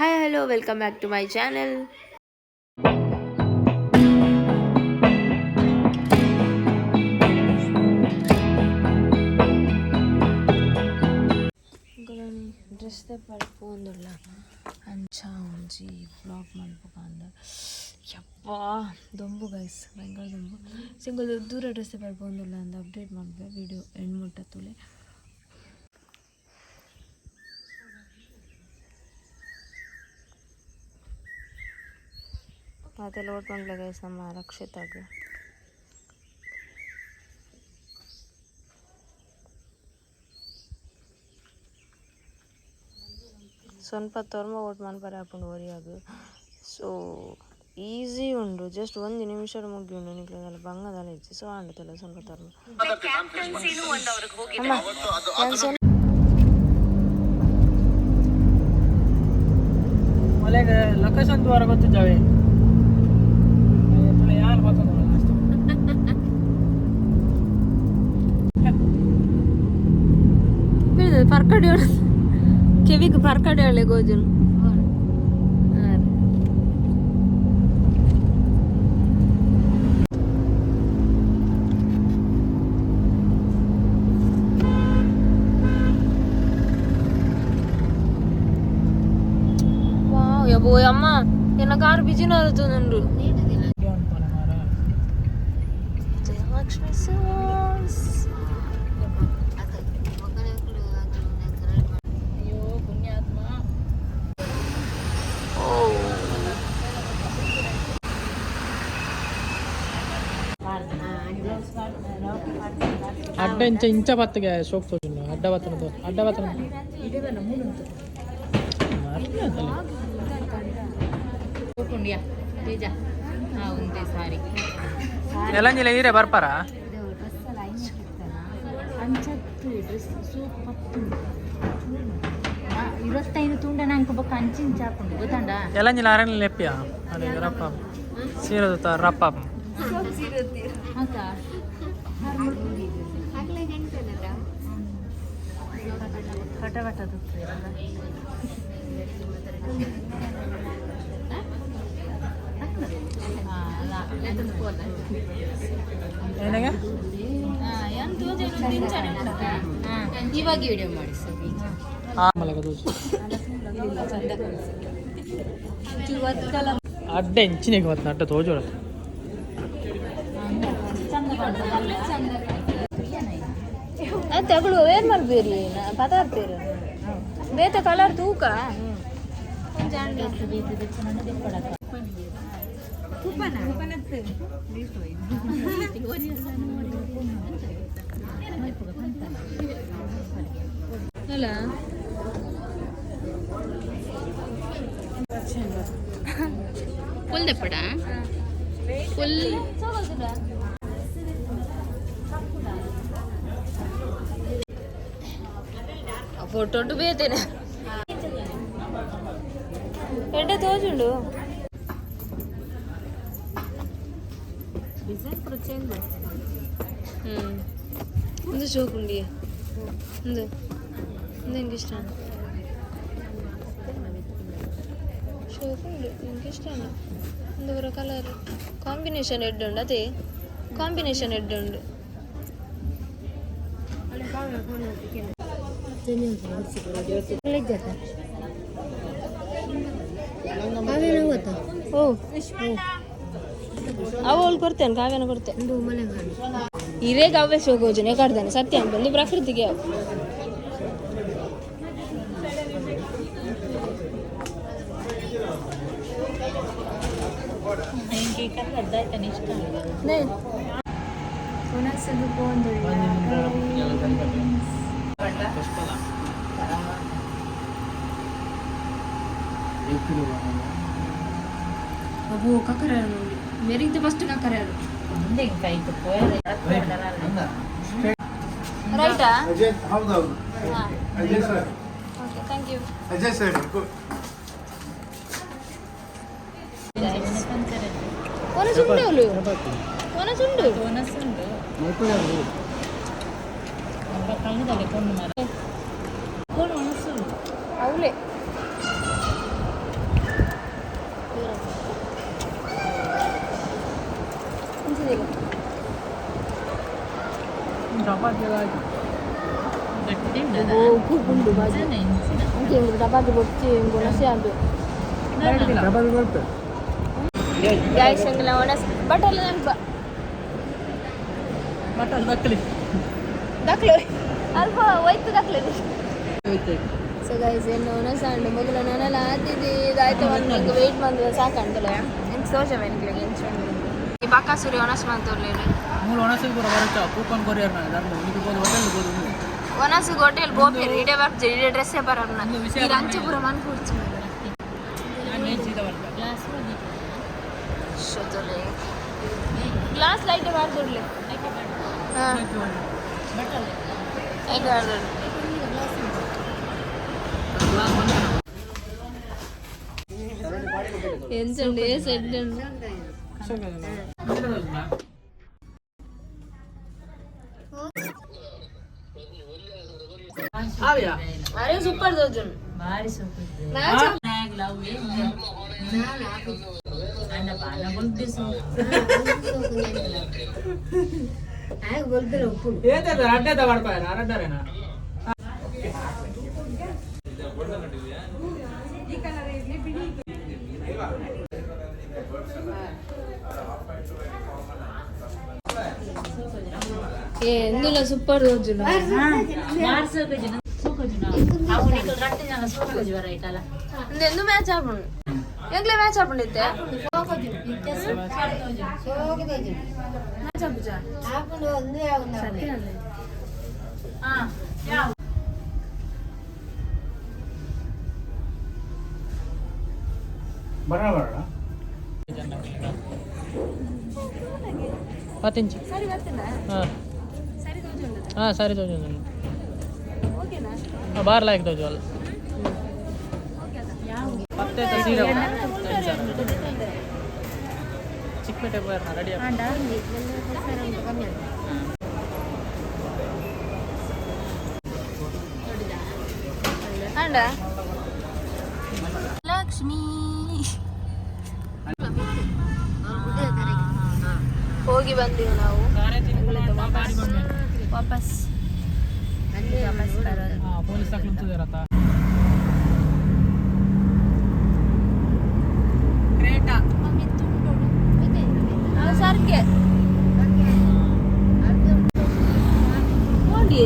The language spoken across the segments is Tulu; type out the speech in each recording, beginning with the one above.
Hi hello, welcome back to my channel. Dress ಪೋಂದುಲ್ಲ ಅಂಚ ಒಂಜಿ ವ್ಲಾಗ್ ಮನ್ಪುಗಂದ್. ಯಪ್ಪಾ, ದೊಂಬು ಗೈಸ್, ಭಯಂಕರ ದೊಂಬು. ಸಿಂಗಲ್ ದೂರ ಡ್ರೆಸ್ ಪೋಂದುಲ್ಲ ಅಂದ್ ಅಪ್ಡೇಟ್ ಮನ್ಪೆ. ವೀಡಿಯೋ ಎಂಡ್ ಮುಟ್ಟ ತೂಲೆ. ಮಾತೆಲ್ಲ ಓಟ್ ಮನ್ಪುಲೆ ಗೈಸ್ ನಮ್ಮ ರಕ್ಷಿತಾಗ್. ಸ್ವಲ್ಪ ತೊರ್ಮ ಓಟ್ ಮನ್ಪರೆ ಆಪುಂಡು ಒರಿಯಾಗ್. ಸೊ ಈಸಿ ಉಂಡು, ಜಸ್ಟ್ ಒಂಜಿ ನಿಮಿಷಡ್ ಮುಗಿಯುಂಡು. ನಿಕ್ಲೆಗ್ ಬಂಗ ದಾಲ ಇಜ್ಜಿ. ಸೊ ಆಂಡ್ ತೂಲೆ ಸ್ವಲ್ಪ ತೊರ್ಮ ಅಮ್ಮ ಯಾನ್. ಮಲೆಗೆ ಲೊಕೇಶನ್ ದ್ವಾರ ಗೊತ್ತಿದ್ದಾವೆ. ಯಾರು ಗೊತ್ತಲ್ಲ ಅಷ್ಟು. ಬೀಳ್ತದೆ ಪರ್ಕಡೆ, ಕೆವಿಗೆ ಪರ್ಕಡೆ ಒಳ್ಳೆ ಗೋಜುನು. ವಾವ್, ಯಬ್ಬೋ ಅಮ್ಮ, ಎನ್ನ ಕಾರ್ ಬಿಜಿನ ಉಂಡು. ಜಯಲಕ್ಷ್ಮಿ ಸಿಲ್ಕ್ಸ್. ಅಯ್ಯೋ ಪುಣ್ಯಾತ್ಮ. ಓ. ಅಡ್ಡ ಇಂಚ ಇಂಚ ಬತ್ತಿಗೆ ಸೋಕ್ ತೋಜುಂಡು. ಅಡ್ಡ ಬತ್ತನ, ಅಡ್ಡ ಬತ್ತನ. ತೇಜ ಒಂದೇ ಸಾರಿ. ನೆಲಂಜಿಲ ಈರೆ ಬರ್ಪಾರ. ಅಂಚತ್ತು ಡ್ರೆಸ್ ಸೂಪರ್. ಇರುವತ್ತೈದು ತುಂಡ ನಂಗೆ ಬೊಕ್ಕ ಅಂಚಿನ ಚಾಪುಂಡು ಗೊತ್ತಂಡ. ಎಲಂಜಿಲ ಅರಣ್ಯ ಲೆಪ್ಪಿಯ ಅದೇ ರಪ್ಪ ಸೀರೆ ರಪ್ಪ. ಅಕ್ಕ, ಪಟ ಪಟ ತುತ್ತುವೆರಲ್ಲ. ಏನಾಗ? ಇವಾಗ ವಿಡಿಯೋ ಮಾಡಿ ಸರ್. ಆಮಲಗ ತೋಜು ಅಡ್ಡ ಇಂಚಿನಿಗೆ ಬತ್ತ ಅಡ್ಡ ತೋಜೋಡ. ಅತ್ತೆ, ಅಗಳು ವೇರ್ ಮಲ್ಪೇರಿ ಪದಾರ್ಥೇರು ಬೇತೆ ಕಲರ್ ತೂಕ. ಅಲ್ಲ, ಫುಲ್ ದಪ್ಪಡ ಫುಲ್. ಫೋಟೋ ಉಂಟು ಬೇತೇನೆ, ಎಡ್ಡೆ ತೋಜುಂಡು. ಡಿಸೈನ್ ಪೂರ ಚೇಂಜ್ ಮಾಡ್ತಾರೆ. ಹ್ಮ್ ಒಂದು ಶೋಕುಂಡಿ ಒಂದು ಒಂದು ಎಂಗೆ ಇಷ್ಟ ಶೋಕುಂಡು, ಎಂಗೆ ಇಷ್ಟ. ಒಂದು ಪೂರ ಕಲರ್ ಕಾಂಬಿನೇಷನ್ ಎಡ್ಡೆ ಉಂಡು. ಅದೇ ಕಾಂಬಿನೇಷನ್ ಎಡ್ಡೆ ಉಂಡು. ಓ, ಅವು ಅವ್ಳು ಕೊಡ್ತೇನೆ, ಕಾವ್ಯನ ಕೊಡ್ತೇನೆ. ಇರೇಗ ಅವೇ ಶೋಕೋಜನೆ ಕಡ್ದಾನೆ ಸತ್ಯ ಬಂದು ಪ್ರಕೃತಿಗೆ ಅವು. ಹಿಂಗೆ ಕಲರ್ ಆಯ್ತಾನೆ ಇಷ್ಟ. ನೇ. ಪುಷ್ಪಲ. ಅಬ್ಬೋ, ಕಕರ ನೋಡಿ, ಮೆರಿಗ್ದು ಫಸ್ಟ್ ಕಕರ. ಮುಂದೆ ಹಿಂಗೆ ಕೈ ಪೋಯ್. ರೈಟಾ? ಅಜಯ್, ಹೌದೌದು, Ajay sir. Okay, thank you. Ajay sir, good. ಒನಸುಂಡು ಅವಳು, ಒನಸುಂಡು. ಒನಸುಂಡು ಕಣ್ಣುದಲ್ಲಿ ಕೊಂಡು ಮರ. ಅವಲೇ. ಬಾಜಿ. ಗಟ್ಟಿ. ಉಪ್ಪು ಉಂಡು ಬಾಜಿ. ಇಂಕೆ ಚಪಾತಿ ಬೊಚ್ಚಿ ಒಣಸೆ ಅದು. ಚಪಾತಿ ಕೊಡ್ತೆ. ಗೈಸ್, ಎಂಗಲ ಒಣಸ್ ಬಟ್ ಅಲ್ಲ ನಂಗೆ ಬಟ್ ದಕ್ಕಲಿ. ದಾಖಲೆ ಅಲ್ಪ ಹೋಯ್ತು ದಾಖಲೆ. ಸೊ ಗೈಸ್, ಏನು ಒಣಸ ಅಂಡು ಮೊದಲ ನಾನೆಲ್ಲ ಆತಿದ್ದಿ ಇದಾಯ್ತು. ಒಂದು ಹಿಂಗೆ ವೆಯ್ಟ್ ಬಂದು ಸಾಕಂತಲ್ಲ. ಎಂಚ ತೋಜವೆ ನಿಕ್ಲೆಗ್ ಎಂಚ ಈ ಬಕಾಸುರಿ ಒಣಸ್ ಮಂತುರ್ಲೇರು. ಮೂಲು ಒಣಸಿಗೆ ಪೂರ ಬರುತ್ತಾ ಕೂಪನ್ ಕೊರಿಯರ್ ನಾನು ಧರ್ಮ ಇದು ಬೋದು ಹೋಟೆಲ್ ಬೋದು. ಒಣಸಿಗೆ ಹೋಟೆಲ್ ಬೋಪೇರು ಇಡೇ ಬರ್ಜೆ ಇಡೇ ಡ್ರೆಸ್ಸೇ ಬರಲ್ಲ. ಒಂದು ವಿಷಯ. ಈ ಅಂಚೆಪುರ ಮನ್ ಕೂರ್ಚು. ಸೀದಾ ಬರ್ತಾ. ಗ್ಲಾಸ್. ಶೋತೊಲೆ ಗ್ಲಾಸ್ ಲೈಟ್ ಬಾರ್ದುರ್ಲೆ. ಹಾಂ, ಲೈಟ್ ಬಾರ್ದುರ್ಲೆ. ಎಂಚುಂಡು ఏ సెట్ ಉಂಡು. ಆವಿಯಾ. ಅರೆ, ಸೂಪರ್ ತೋಜುಂಡು. ಭಾರಿ ಸೂಪರ್. ಮ್ಯಾಚ್. ಅಂಡ ಬಾನ ಬೊಲ್ದೆ ಸೋಕು. ಏತದ ಅಡ್ಡದ ಪಡ್ಪಾಯರ ಅರಡ್ಡರೇನಾ? ಏ, ಎಂದುಲ ಸೂಪರ್ ತೋಜುಂಡು. ಬಾರಿ ಸೋಕು ಜನ ಸೋಕು ಜನ ಅವು ನಿಕಲ್ ರಟ್ಟೆ ಜನ ಸೋಕು ಜ್ವರ ಐತಲ್ಲ. ಇಂದು ಎಂದು ಮ್ಯಾಚ್ ಆಪುಂಡು? ಎಂಗ್ಲೆ ಮ್ಯಾಚ್ ಆಪುಂಡು? ಇತ್ತೆ ಮ್ಯಾಚ್ ಆಪುಜಾ? ಸತ್ಯ ಅಲ್ಲ. ಹಾ, ಯಾವ ಬರೋಣ ಬರೋಣ. 10 ಇಂಚ್. ಸರಿ ಬರ್ತೀನಾ? ಹಾಂ. ಸರಿ ತೋಜುಂಡು. ಹಾಂ, ಸರಿ ತೋಜು. ಓಕೆನಾ? ಬಾರ್ ಲಾಯ್ಕ್ ತೋಜು ಅಲ್ಲ. ಪತ್ತೆ ಸೀರೆ 5,000. ಚಿಕ್ಕಪೇಟೆ ಹೋಗ್ಯಾರ ರೆಡಿ. ಅಂಡ ಲಕ್ಷ್ಮೀ ಹೋಗಿ ಬಂದೀವಿ ನಾವು. ವಾಪಸ್ ವಾಪಸ್ ವಾಪಸ್ ಬರೋದು. ಪೊಲೀಸ್ ಕುಂತಿದಾರತ್ತ. ಸರ್ಗೆ ನೋಡಿ.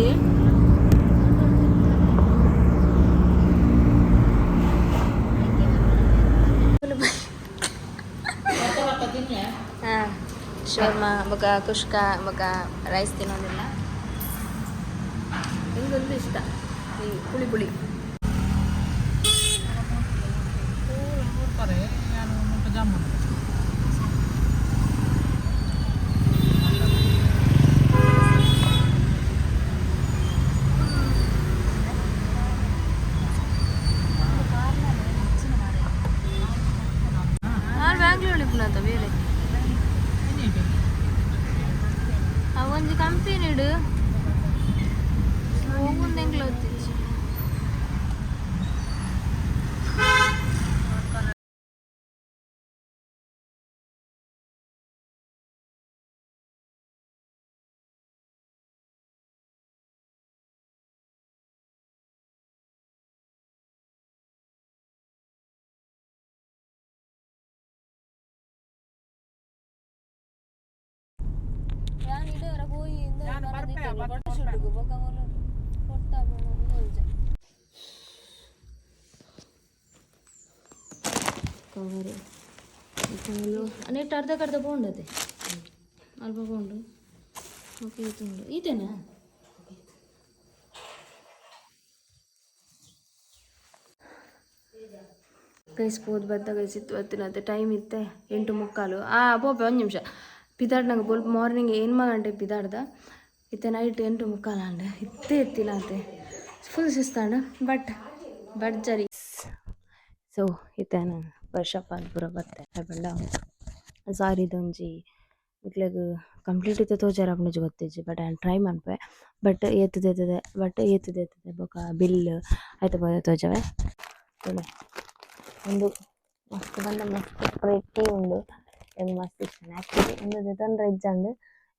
ಹಾಂ, ಶೋರ್ಮಾ ಬೊಕ ಕುಷ್ಕ ಬೊಕ ರೈಸ್ ತಿನ್ನೋದಿಲ್ಲ. ನಿಂಗೊಂದು ಇಷ್ಟ ಈ ಪುಳಿ ಪುಳಿ. ನೋಡ್ತಾರೆ ನಾನು ಮುಲ್ಪ ಜಾಮೂನ್. ನಾನು ಬ್ಯಾಂಗ್ಳೂರ್ ಇಪ್ಪುನತ ಬೇರೆ ಒಂಜಿ ಕಂಪನಿ ಇಡು ಹೋಗುಂದು ಎಂಕ್ಲ ಗೊತ್ತಿಜ್ಜಿ. ಯಾನ್ ಇಡೋರ ಪೋಯಿ. ಫೋಟೋ ಬೊಕ ಮೂಲು ಕೊಡ್ತಾ. ಕವರ್ ನೆಟ್ ಅರ್ಧಕ್ಕೆ ಅರ್ಧ ಪೋಂಡತೆ ಅಲ್ಪ ಪೋಂಡು. ಓಕೆ, ಇತ್ತುಂಡು ಈತೇನಾ? ಗೈಸ್, ಪೋದು ಬತ್ತ ಗೈಸ್. ಇತ್ತು ಬತ್ತಿನತ್ತೆ ಟೈಮ್ ಇತ್ತೆ 8:45. ಆ ಪೋಪೆ ಒಂದು ನಿಮಿಷ ಪಿದಾಡ್ನಾಗ ಬೋಲ್ಪ. ಮಾರ್ನಿಂಗ್ 8 ಗಂಟೆ ಪಿದಾಡ್ದ. ಇತ್ತೆ ನೈಟ್ 8:45 ಅಂಡ್. ಇತ್ತೆ ಎತ್ತಿಲ್ಲ ಅಂತೆ. ಫುಲ್ ಶಿಸ್ತಾಂಡ್ ಬಟ್ ಭರ್ಜರಿ. ಸೊ ಇತ್ತೆ ನಾನು ಫ್ರೆಶ್ ಆದ್ ಪೂರ ಬತ್ತೆ ಪಂಡ ಸಾರಿದೊಂಜಿ ನಿಕ್ಲೆಗ್ ಕಂಪ್ಲೀಟ್ ಇತ್ತೆ ತೋಜಾರ ಆಪುಂಡು ಗೊತ್ತಿಜ್ಜಿ, ಬಟ್ ಆ್ಯನ್ ಟ್ರೈ ಮನ್ಪುವೆ. ಬಟ್ ಏತುದೆ ಏತುದೆ, ಬಟ್ ಏತುದೆ ಏತುದೆ ಬೊಕ ಬಿಲ್ ಐತ ಪೂರ ತೋಜವೆ. ತೂಲೆ, ಉಂದು ಮಸ್ತ್ ಪಂಡ ಮಸ್ತ್ ಪ್ರೆಟ್ಟಿ ಉಂಡು. ಎಂಕ್ ಮಸ್ತ್ ಇಷ್ಟ ಆ್ಯಕ್ಚುಲಿ. ಉಂದು ದೆತೊನ್ರೆ ಇಜ್ಜಂಡ್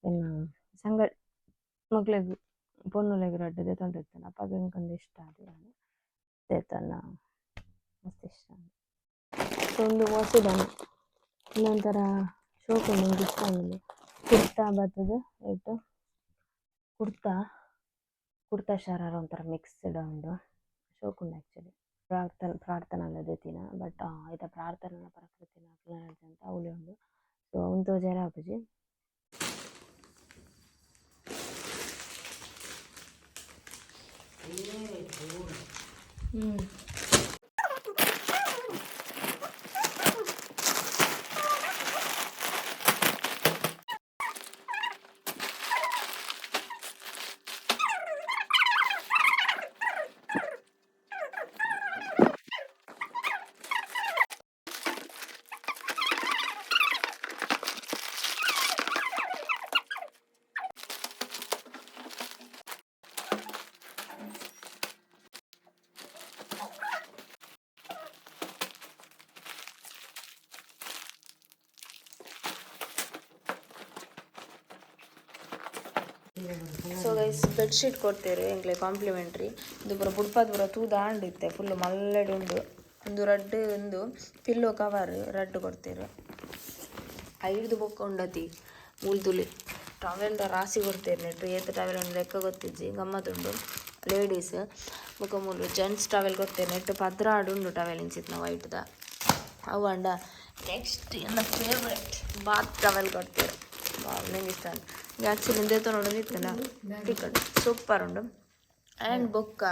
ಎನ್ನ ಸಂಗಡ್ ಮೊಕ್ಲೆಗ್. ಪೊಣ್ಣುಲೆಗ್ ರಡ್ಡ್ ದೆತೊಂದಿತ್ತಿನ ಅಪಗ ಎಂಕ್ ಉಂದು ಇಷ್ಟ ಆದ್ ಯಾನ್ ದೆತೊನ್ನ ಮಸ್ತ್ ಇಷ್ಟ. ಸೊ ಉಂದು ಹೊಸದನ ಉಂದೊಂಥರ ಶೋಕು ಉಂಡು, ಎಂಕ್ ಇಷ್ಟ ಉಂದು. ಕುರ್ತಾ ಬತ್ತುದು ಏಟ್ ಕುರ್ತಾ ಕುರ್ತಾ ಶರಾರ ಒಂಥರ ಮಿಕ್ಸ್ಡ್ ಉಂಡು, ಶೋಕು ಉಂಡು ಆ್ಯಕ್ಚುಲಿ. ಪ್ರಾರ್ಥನೆ ಪ್ರಾರ್ಥನೆಲ ದೆತಿನ ಬಟ್ ಐತ ಪ್ರಾರ್ಥನೆಲ ಪ್ರಕೃತಿನ ಅಂತ ಅವ್ಲೆ ಉಂಡು. ಸೊ ಉಂದು ತೋಜರೆ ಆಪುಜಿ. ಸೊ ಗೈಸ್, ಬೆಡ್ಶೀಟ್ ಕೊಡ್ತೇವೆ ಎಂಕ್ಲೆ ಕಾಂಪ್ಲಿಮೆಂಟ್ರಿ. ಇದು ಪೂರ ಬುಡ್ಪಾದ ಪೂರ ತೂದು ಇತ್ತೆ ಫುಲ್ ಮಲ್ಲೆಡ್ ಉಂಡು. ಒಂದು ರಡ್ಡ್ ಒಂದು ಪಿಲ್ಲೋ ಕವರ್ ರಡ್ಡ್ ಕೊಡ್ತೇವೆ. ಐಡ್ದು ಬೊಕ್ಕ ಉಂಡತಿ ಮೂಲು ತುಲಿ ಟವೆಲ್ದ ರಾಸಿ ಕೊಡ್ತೇವೆ. ನೆಟ್ ಏತ್ ಟವೆಲ್ ಉಂಡು ಲೆಕ್ಕ ಗೊತ್ತಿಜ್ಜಿ, ಗಮ್ಮತ್ತುಂಡು. ಲೇಡೀಸ್ ಬೊಕ್ಕ ಮೂಲು ಜೆಂಟ್ಸ್ ಟವೆಲ್ ಕೊಡ್ತೇವೆ. ನೆಟ್ 12 ಉಂಡು ಟವೆಲ್ ಇಂಚಿತ್ನ ವೈಟ್ದ ಅವು. ಅಂಡ ನೆಕ್ಸ್ಟ್ ಎನ್ನ ಫೇವ್ರೆಟ್ ಬಾತ್ ಟವೆಲ್ ಕೊಡ್ತೇವೆ. ನಂಗೆ ಇಷ್ಟ. ಆ್ಯಕ್ಚುಲಿ ದೇತೊನೊಡು ಇತ್ತಲ್ಲ ಟಿಕೆಟ್ ಸೂಪರ್ ಉಂಡು. ಆ್ಯಂಡ್ ಬೊಕ್ಕ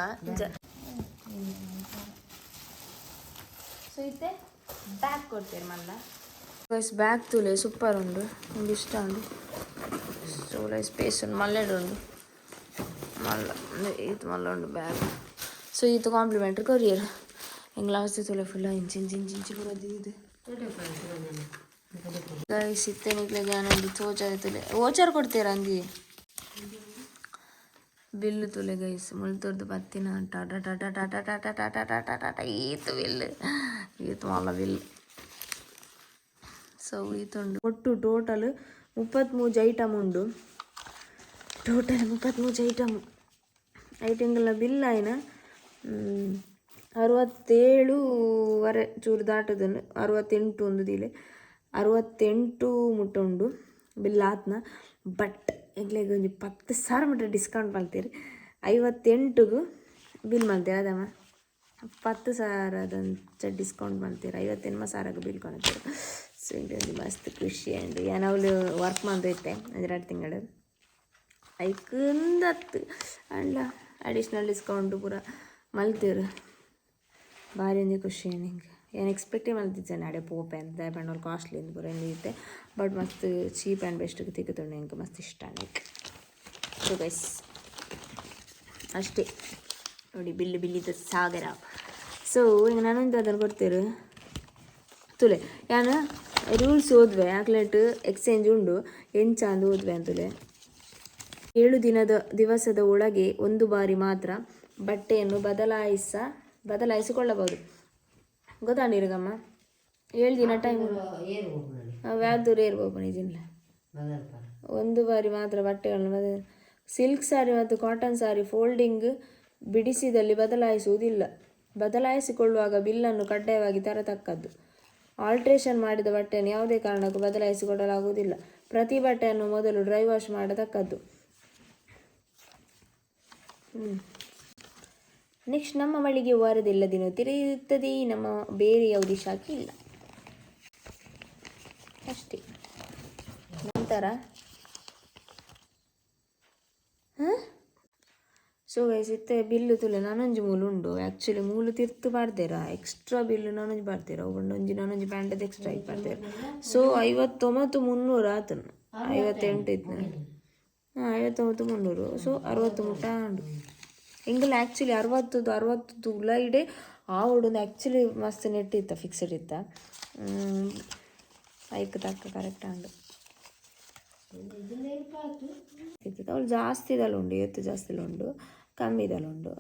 ಸೊ ಇತ್ತೆ ಬ್ಯಾಗ್ ಕೊಡ್ತೀರಿ ಮಲ್ಲ. ಗೈಸ್, ಬ್ಯಾಗ್ ತೂಲೆ, ಸೂಪರ್ ಉಂಡು, ನಿಮ್ಗೆ ಇಷ್ಟ ಉಂಡು. ಸೊ ಸ್ಪೇಸ್ ಉಂಡು, ಮಲ್ಲೆಡ್ ಉಂಡು, ಮಲ್ಲ ಈತ್ ಮಲ್ಲ ಉಂಡು ಬ್ಯಾಗ್. ಸೊ ಈತ್ ಕಾಂಪ್ಲಿಮೆಂಟ್ರಿ ಕೊರಿಯರ್. ಎಂಗ್ಲ ತೂಲೆ, full inch inch inch inch ಪೂರ ದೀದ್. ಗೈಸ್, ಇತ್ತೆ ನಿಕ್ಲೆಗ್ ಯಾನೊಂಜಿ ತೋಜಾರೆ ತೂಲೆ. ಓಚರ್ ಕೊಡ್ತೀರಾ ಅಂದಿ. ಬಿಲ್ಲು ತೂಲೆ ಗೈಸ್, ಮುಲ್ತೊರ್ದು ಬತ್ತಿನ ಟಾಟಾ ಟಾಟಾ ಟಾಟಾ ಟಾಟಾ ಟಾಟಾ ಟಾಟಾ ಟಾಟಾ ಈತ್ ಬಿಲ್, ಈತ್ ಮಲ್ಲ ಬಿಲ್. ಸೊ ಈತುಂಡು ಒಟ್ಟು ಟೋಟಲ್ 33 ಐಟಮ್ ಉಂಡು. ಟೋಟಲ್ 33 ಐಟಮ್ ಐಟಂಗಳ ಬಿಲ್ ಆಯ್ನ 67.5 ಚೂರು ದಾಟದನ್ನು, 68 ಒಂದು ದಿಲೆ, 68 ಮುಟ್ಟ ಉಂಡು ಬಿಲ್ ಆತ್ನ. ಬಟ್ ಎಂಕ್ಲೆಗ್ ಒಂಜಿ 10,000 ಮುಟ್ಟ ಡಿಸ್ಕೌಂಟ್ ಮಲ್ತೇರು. 58ಗ್ ಬಿಲ್ ಮಲ್ತೇರು ಅದಮ್ಮ, 10,000ದಂಚ ಡಿಸ್ಕೌಂಟ್ ಮಲ್ತೇರು, 58 ಸಾವಿರಕ್ಕೆ ಬಿಲ್ ಕೊನತ್ತೇರು. ಸೊ ಎಂಕ್ಲೆ ಒಂಜಿ ಮಸ್ತ್ ಖುಷಿ ಆಂಡ್. ಯಾನ್ ಅವ್ಲು ವರ್ಕ್ ಮಂತು ಇತ್ತೆ ಒಂಜಿ 2 ತಿಂಗಳು, ಐಕ್ಂದತ್ತು ಅಂಡ ಅಡಿಷ್ನಲ್ ಡಿಸ್ಕೌಂಟ್ ಪೂರ ಮಲ್ತೇರು. ಭಾರಿ ಒಂಜಿ ಖುಷಿ ಎಂಕ್. ಯಾನ್ ಎಕ್ಸ್ಪೆಕ್ಟೇ ಮಲ್ತಿಜ್ಜಾನೆ ಅಡೆ ಪೋಪೆ ಅಂತ, ದಾಯೆ ಪಂಡ ಅವ್ಲು ಕಾಸ್ಟ್ಲಿ ಇಂದ್ ಪೂರ ಇತ್ತೆ. ಬಟ್ ಮಸ್ತ್ ಚೀಪ್ ಆ್ಯಂಡ್ ಬೆಸ್ಟ್ ತಿಕ್ಕುದುಂಡು, ಎಂಕ್ ಮಸ್ತ್ ಇಷ್ಟ ಆಂಡ್. ಸೊ ಗೈಸ್, ಅಷ್ಟೇ ನೋಡಿ, ಬಿಲ್ಲು ಬಿಲ್ಲಿದ ಸಾಗರ. ಸೊ ಈಗ ನಾನೊಂದು ಅದನ್ನು ಕೊಡ್ತೇರು ತುಲೆ. ಯಾನ್ ರೂಲ್ಸ್ ಓದ್ವೆ, ಆಕ್ಲೆಟ್ ಎಕ್ಸ್ಚೇಂಜ್ ಉಂಡು ಎಂಚ ಅಂದ್ ಓದ್ವೆ ಅಂತುಲೆ. 7 ದಿವಸದ ಒಳಗೆ ಒಂದು ಬಾರಿ ಮಾತ್ರ ಬಟ್ಟೆಯನ್ನು ಬದಲಾಯಿಸಿಕೊಳ್ಳಬಹುದು. ಗೊತ್ತಾಂಡಿರಗಮ್ಮ, 7 ದಿನ ಟೈಮ್ ವ್ಯಾದೂರು ಏರ್ಬೋದು ನಿಜಿಲ್ಲ. ಒಂದು ಬಾರಿ ಮಾತ್ರ ಬಟ್ಟೆಗಳನ್ನು ಬದಲ ಸಿಲ್ಕ್ ಸ್ಯಾರಿ ಮತ್ತು ಕಾಟನ್ ಸ್ಯಾರಿ ಫೋಲ್ಡಿಂಗ್ ಬಿಡಿಸಿದಲ್ಲಿ ಬದಲಾಯಿಸುವುದಿಲ್ಲ. ಬದಲಾಯಿಸಿಕೊಳ್ಳುವಾಗ ಬಿಲ್ಲನ್ನು ಕಡ್ಡಾಯವಾಗಿ ತರತಕ್ಕದ್ದು. ಆಲ್ಟ್ರೇಷನ್ ಮಾಡಿದ ಬಟ್ಟೆಯನ್ನು ಯಾವುದೇ ಕಾರಣಕ್ಕೂ ಬದಲಾಯಿಸಿಕೊಳ್ಳಲಾಗುವುದಿಲ್ಲ. ಪ್ರತಿ ಬಟ್ಟೆಯನ್ನು ಮೊದಲು ಡ್ರೈ ವಾಶ್ ಮಾಡತಕ್ಕದ್ದು. ನೆಕ್ಸ್ಟ್ ನಮ್ಮ ಮಳಿಗೆ ವಾರದೆಲ್ಲ ದಿನ ತೆರೆಯುತ್ತದೆ. ನಮ್ಮ ಬೇರೆ ಯಾವುದೇ ಶಾಖೆ ಇಲ್ಲ, ಅಷ್ಟೇ. ನಂತರ ಹಾಂ, ಸೊ ಗೈಸ್, ಇತ್ತೆ ಬಿಲ್ಲು ತುಲೆ. ನಾನೊಂಜಿ ಮೂಲು ಉಂಡು. ಆ್ಯಕ್ಚುಲಿ ಮೂಲು ತಿರ್ತು ಪಾಡ್ದೇರಾ, ಎಕ್ಸ್ಟ್ರಾ ಬಿಲ್ಲು ನಾನೊಂಜಿ ಪಾಡ್ದೇರ, ಒಂಜಿ ನಾನೊಂಜಿ ಪ್ಯಾಂಟದ ಎಕ್ಸ್ಟ್ರಾ ಆಗಿ ಪಾಡ್ದೇರ. ಸೊ 59,300 ಆತನು, 58 ಇತ್ತು. ಹಾಂ, 59,300. ಸೊ 60 ಮುಟ್ಟ ಉಂಡು. ಎಂಕಲ್ ಆ್ಯಕ್ಚುಲಿ ಅರವತ್ತದು ಅರವತ್ತದು ಉಲೈಡೆ ಆವೊಡು. ಆ್ಯಕ್ಚುಲಿ ಮಸ್ತ್ ನೆಟ್ ಇತ್ತ, ಫಿಕ್ಸ್ಡ್ ಇತ್ತ, ಐಕ್ ತಕ್ಕ ಕರೆಕ್ಟ್ ಉಂಡು. ಅವಳು ಜಾಸ್ತಿ ಇದೆಲ್ಲ ಉಂಡು, ಏತ್ ಜಾಸ್ತಿ ಉಂಡು, ಕಮ್ಮಿ ಇದೆಲ್ಲ ಉಂಡು.